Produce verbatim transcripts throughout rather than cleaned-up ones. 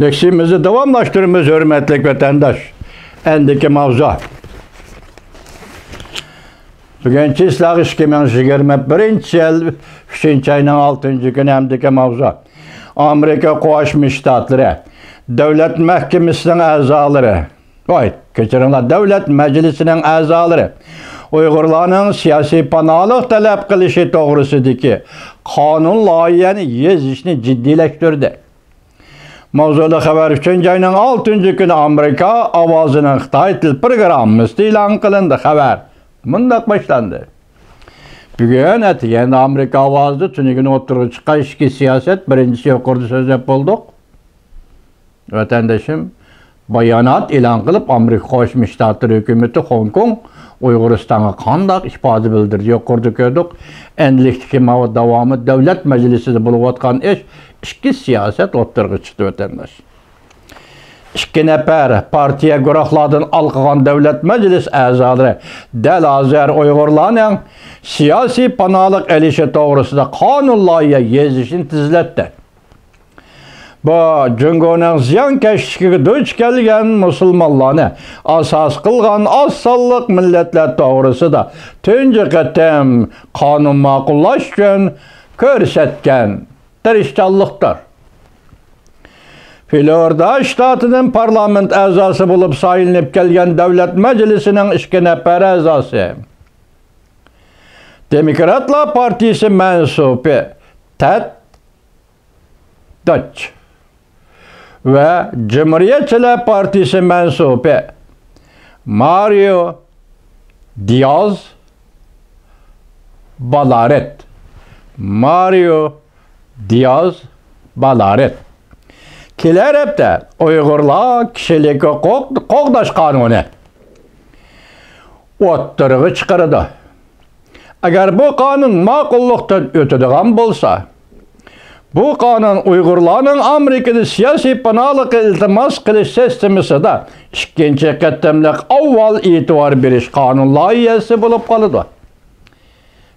دەرسىمىزنى داۋاملاشتۇرىمىز، ھۆرمەتلىك ۋەتەنداش. ئەندىكى ماۋزۇ. بۈگۈن چىسلاغ ئىككى مىڭ يىگىرمە بىرىنچى يىل ئۈچىنچى ئاينىڭ ئالتىنچى كۈنى ئەمدىكى ماۋزۇ. ئامېرىكا قوشما شتاتلىرى دۆلەت مەھكىمىسىنىڭ ئەزالىرى، ۋاي، كەچۈرۈڭلار، دۆلەت مەجلىسىنىڭ ئەزالىرى ئۇيغۇرلارنىڭ سىياسىي پاناھلىق تەلەپ قىلىشى توغرىسىدىكى قانۇن لايىھەنى يېزىشنى جىددىيلەشتۈردى. ماۋزۇلۇق خەۋەر ئۈچىنچى ئاينىڭ ئالتىنچى كۈنى ئامېرىكا ئاۋازىنىڭ خىتاي تىل پروگراممىسىدا ئېلان قىلىندى. خەۋەر مۇنداق باشلاندى. بۈگۈن ئەتىگەندە ئامېرىكا ئاۋازىدا تۈنۈگۈن ئوتتۇرىغا چىققان ئىچكى سىياسەت بىرىنچىسى يۇقىرىدا سۆزلەپ بولدۇق. ۋەتەندىشىم بايانات ئېلان قىلىپ، ئامېرىكا قوشما شتاتلىرى ھۆكۈمىتى خوڭكوڭ، ئۇيغۇرىستانغا قانداق ئىپادە بىلدۈردى؟ يۇقىرىدا كۆردۇق. ئەنلىكتىكى ماۋۇ داۋامى دۆلەت مەجلىسىدە بولۇۋاتقان ئىش، ئىچكى سىياسەت ئوتتۇرىغا چىقتى، ۋەتەنداش. ئىككى نەپەر پارتىيە گۇرۇھلاردىن ھالقىغان دۆلەت مەجلىس ئەزالىرى دەل ھازىر ئۇيغۇرلارنىڭ سىياسىي پاناھلىق ئېلىشى توغرىسىدا قانۇن لايىھە يېزىشنى تېزلەتتى. بۇ جۇڭگونىڭ زىيانكەشلىكىگە دۇچ كەلگەن مۇسۇلمانلارنى ئاساس قىلغان ئاز سانلىق مىللەتلەر توغرىسىدا تۇنجى قېتىم قانۇن ماقۇللاش ئۈچۈن كۆرسەتكەن تىرىشچانلىقتۇر. فلورىدا شتاتىدىن پارلامېنت ئەزاسى بولۇپ سايلىنىپ كەلگەن دۆلەت مەجلىسىنىڭ ئىككى نەپەر ئەزاسى، دېموكراتلار پارتىيىسى مەنسۇپى تېد دوچ ۋە جۇمھۇرىيەتچىلەر پارتىيىسى مەنسۇپى مارىيو دىياز بالارت. مارىيو دىياز بالارت. كېلەر ھەپتە ئۇيغۇرلار كىشىلىك ھوقۇق قوغداش قانۇنى ئوتتۇرىغا چىقىرىدۇ. ئەگەر بۇ قانۇن ماقۇللۇقتىن ئۆتىدىغان بولسا، بۇ قانۇن ئۇيغۇرلارنىڭ ئامېرىكىدا سىياسىي پاناھلىققا ئىلتىماس قىلىش سىستېمىسىدا ئىككىنچى قېتىملىق ئاۋۋال ئېتىبار بېرىش قانۇن لايىھەسى بولۇپ قالىدۇ.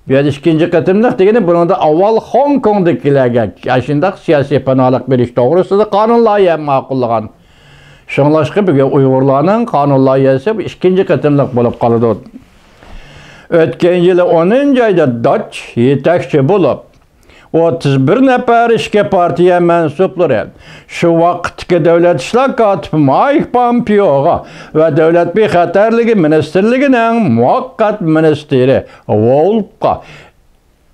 بۇ يەردە ئىككىنچى قېتىملىق دېگىنى، بۇنىڭدا ئاۋۋال خوڭكوڭدىكىلەرگە ئاشۇنداق سىياسىي پاناھلىق بېرىش توغرىسىدا قانۇن لايىھە ماقۇللىغان. شۇڭلاشقا بۈگۈن ئۇيغۇرلارنىڭ قانۇن لايىھەسى بۇ ئىككىنچى قېتىملىق بولۇپ قالىدۇ. ئۆتكەن يىلى ئونىنچى ئايدا دوچ يېتەكچى بولۇپ، ئوتتۇز بىر نەپەر ئىچكى پارتىيە مەنسۇپلىرى، شۇ ۋاقىتتىكى دۆلەت ئىشلار كاتىپى مايك پامپېئوغا ۋە دۆلەت بىخەتەرلىكى مىنىستىرلىكىنىڭ مۇۋەققەت مىنىستىرى ۋولفقا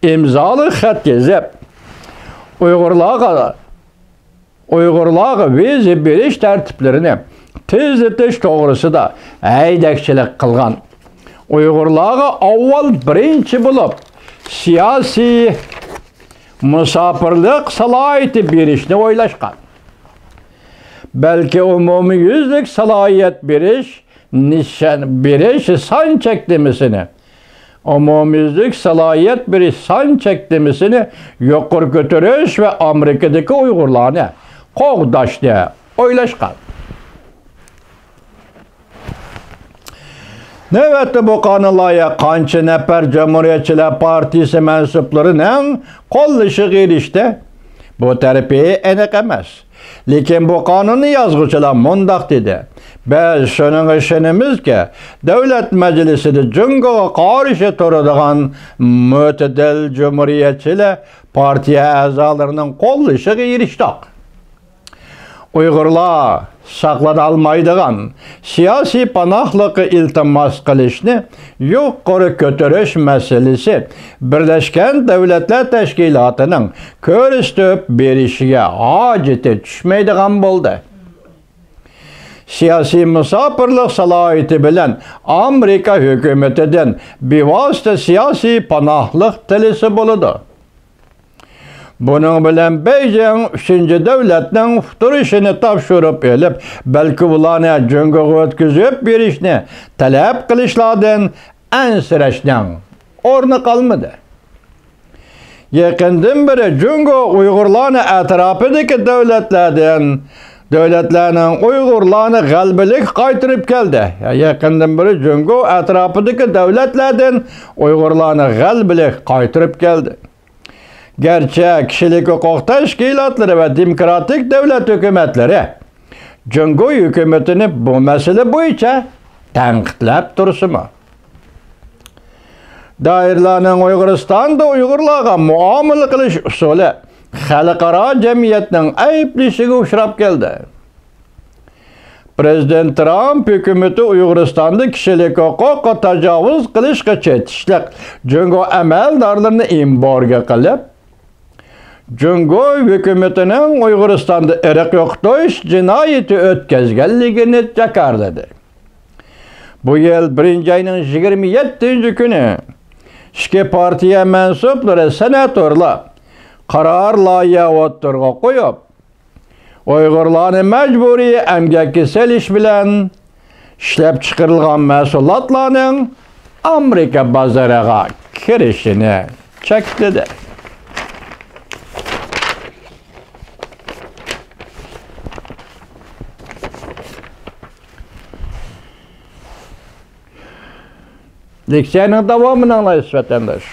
ئىمزالىق خەت يېزىپ، ئۇيغۇرلارغا، ئۇيغۇرلارغا ۋىزا بېرىش تەرتىپلىرىنى تېزلىتىش توغرىسىدا ھەيدەكچىلىك قىلغان. ئۇيغۇرلارغا ئاۋۋال بىرىنچى بولۇپ سىياسىي مۇساپىرلىق سالاھىيىتى بېرىشنى ئويلاشقان. بەلكى ئومۇميۈزلۈك سالاھىيەت بېرىش نىشان، بېرىش سان چەكلىمىسىنى، ئومۇميۈزلۈك سالاھىيەت بېرىش سان چەكلىمىسىنى يۇقىرى كۆتۈرۈش ۋە ئامېرىكىدىكى ئۇيغۇرلارنى قوغداشنى ئويلاشقان. نۆۋەتتە بۇ قانۇن لايىھە قانچە نەپەر جۇمھۇرىيەتچىلەر پارتىيىسى مەنسۇپلىرىنىڭ قوللىشىغا ئېرىشتى، بۇ تەرىپى ئېنىق ئەمەس. لېكىن بۇ قانۇننى يازغۇچىلار مۇنداق دېدى: «بىز شۇنىڭغا ئىشىنىمىزكى، دۆلەت مەجلىسىدە جۇڭگوغا قارشى تۇرىدىغان مۆتىدىل جۇمھۇرىيەتچىلەر پارتىيە ئەزالىرىنىڭ قوللىشىغا ئېرىشتۇق.» ئۇيغۇرلار ساقلىنالمايدىغان سىياسىي پاناھلىققا ئىلتىماس قىلىشنى يۇقىرى كۆتۈرۈش مەسىلىسى بىرلەشكەن دۆلەتلەر تەشكىلاتىنىڭ كۆرسىتىپ بېرىشىگە ھاجىتى چۈشمەيدىغان بولدى. سىياسىي مۇساپىرلىق سالاھىيىتى بىلەن ئامېرىكا ھۆكۈمىتىدىن بىۋاسىتە سىياسىي پاناھلىق تىلىسە بولىدۇ. بۇنىڭ بىلەن بېيجىڭ ئۈچىنچى دۆلەتنىڭ ئۇقتۇرۇشىنى تاپشۇرۇپ ئېلىپ، بەلكى ئۇلارنى جۇڭگوغا ئۆتكۈزۈپ بېرىشنى تەلەپ قىلىشلاردىن ئەنسىرەشنىڭ ئورنى قالمىدى. يېقىندىن بېرى جۇڭگو ئۇيغۇرلارنى ئەتراپىدىكى دۆلەتلەردىن، دۆلەتلەرنىڭ ئۇيغۇرلارنى غەلىبىلىك قايتۇرۇپ كەلدى. يېقىندىن بېرى جۇڭگو ئەتراپىدىكى دۆلەتلەردىن ئۇيغۇرلارنى غەلىبىلىك قايتۇرۇپ كەلدى. گەرچە كىشىلىك ھوقۇق تەشكىلاتلىرى ۋە دېموكراتىك دۆلەت ھۆكۈمەتلىرى جۇڭگو ھۆكۈمىتىنى بۇ مەسىلە بويىچە تەنقىدلەپ تۇرسىمۇ، دائىرىلەرنىڭ ئۇيغۇرىستاندا ئۇيغۇرلارغا مۇئامىلە قىلىش ئۇسۇلى خەلقئارا جەمئىيەتنىڭ ئەيىبلىشىگە ئۇچراپ كەلدى. پىرېزىدېنت ترامپ ھۆكۈمىتى ئۇيغۇرىستاندا كىشىلىك ھوقۇققا تاجاۋۇز قىلىشقا چېتىشلىق جۇڭگو ئەمەلدارلىرىنى ئېمبارگو قىلىپ، جۇڭگو ھۆكۈمىتىنىڭ ئۇيغۇرىستاندا ئىرق يوقىتىش جىنايىتى ئۆتكەزگەنلىكىنى جاكارلىدى. بۇ يىل بىرىنچى ئاينىڭ يىگىرمە يەتتىنچى كۈنى ئىككى پارتىيە مەنسۇپلىرى، سېناتورلار قارار لايىھە ئوتتۇرىغا قويۇپ، ئۇيغۇرلارنى مەجبۇرىي ئەمگەككە سېلىش بىلەن ئىشلەپچىقىرىلغان مەھسۇلاتلارنىڭ ئامېرىكا بازىرىغا كىرىشىنى چەكلىدى. لېكسىيەنىڭ داۋامىنى ئاڭلايسىز، ۋەتەنداش.